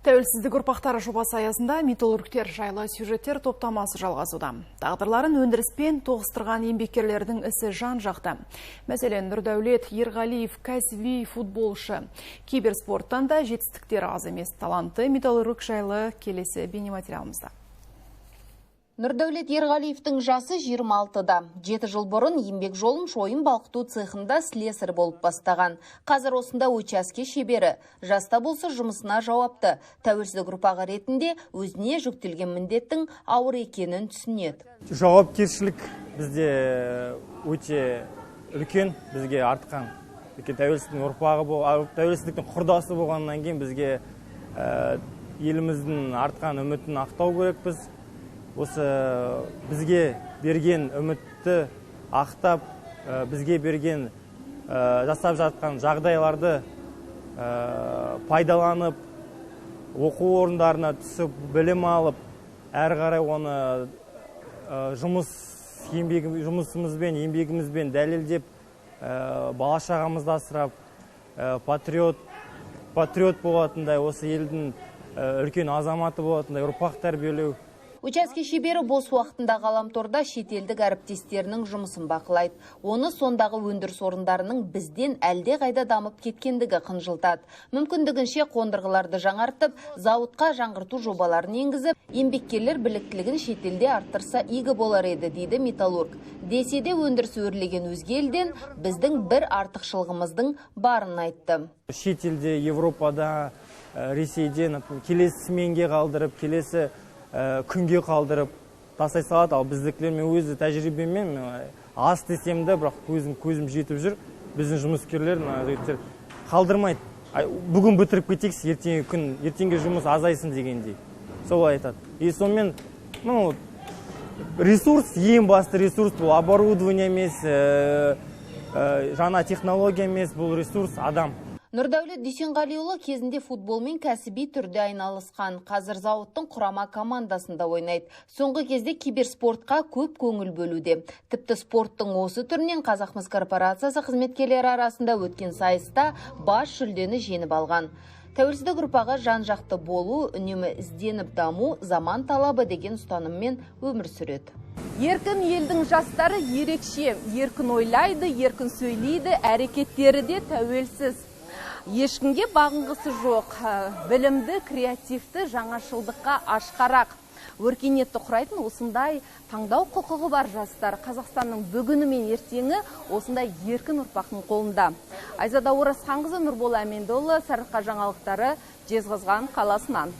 Тәуелсіздік ұрпақтары жобасы аясында металлургтер жайлы сюжеттер топтамасы жалғасуда. Тағдырларын өндіріспен тоғыстырған еңбеккерлердің ісі жан-жақты. Мәселен, Нұрдәулет Ерғалиев кәсіби футболшы. Киберспорттан да жетістіктері аз емес. Талантты металлург жайлы келесі бейнематериалымызда. Нұрдәулет Ерғалиевтің жасы 26-да. 7 жыл бұрын еңбек жолын шойын балқыту цехында слесарь болып бастаған. Қазір осында учаске шебері. Жаста болса жұмысына жауапты. Тәуелсіздік ұрпағы ретінде өзіне жүктелген міндеттің ауыр екенін түсінеді. Жауапкершілік бізде өте үлкен, бізге артқан. Өйткені тәуелсіздіктің ұрпағы, тәуелсіздіктің құрдасы болғаннан кейін бізге еліміздің артқан үмітін ақтау керекпіз. Осы бізге берген үмітті ақтап, бізге берген жасап жатқан жағдайларды пайдаланып, оқу орындарына түсіп, білім алып, әрі қарай оны жұмысымызбен, еңбегімізбен дәлелдеп, бала шағамызды асырап, патриот болатындай, осы елдің үлкен азаматы болатындай ұрпақ тәрбиелеу. Учаске шебері бос уақытында ғаламторда шетелдік әріптестерінің жұмысын бақылайды. Оны сондағы өндіріс орындарының бізден әлде қайда дамып кеткендігі қынжылтады. Мүмкіндігінше қондырғыларды жаңартып, зауытқа жаңғырту жобаларын енгізіп, еңбеккерлер біліктілігін шетелде арттырса игі болар еді, дейді металлург. Десе де өндіріс өрлеген өзге елден біздің бір артықшылығымыздың барын айтты. Шетелде, Европада, Ресейде келесі сменге қалдырып, келесі күнге қалдырып тастай салады. Ал біздікілер, мен өзі тәжірибеммен аз десем де, бірақ көзім жетіп жүр, біздің жұмыскерлер, мына жігіттер қалдырмайды. Бүгін бітіріп кетейікші, ертеңгі күн, ертеңгі жұмыс азайсын дегендей. Солай айтады. И сонымен, ресурс, ең басты ресурс бұл оборудование емес, жаңа технология емес, бұл ресурс адам. Нұрдәулет Дүйсенғалиұлы кезінде футболмен кәсіби түрде айналысқан. Қазір зауыттың құрама командасында ойнайды. Соңғы кезде киберспортқа көп көңіл бөлуде. Тіпті спорттың осы түрінен Қазақмыс корпорациясы қызметкерлері арасында өткен сайыста бас жүлдені жеңіп алған. Тәуелсіздік ұрпағы жан-жақты болу, үнемі ізденіп даму, заман талабы деген ұстаныммен өмір сүреді. Еркін елдің жастары ерекше, еркін ойлайды, еркін сөйлейді, әрекеттері де тәуелсіз. Ешкімге бағынғысы жоқ, білімді, креативті, жаңашылдыққа ашқарақ. Өркениетті құрайтын осындай таңдау құқығы бар жастар. Қазақстанның бүгіні мен ертеңі осындай еркін ұрпақтың қолында. Айзада Оразханқызы, Нұрбол Әмендіұлы, Сарыарқа жаңалықтары, Жезқазған қаласынан.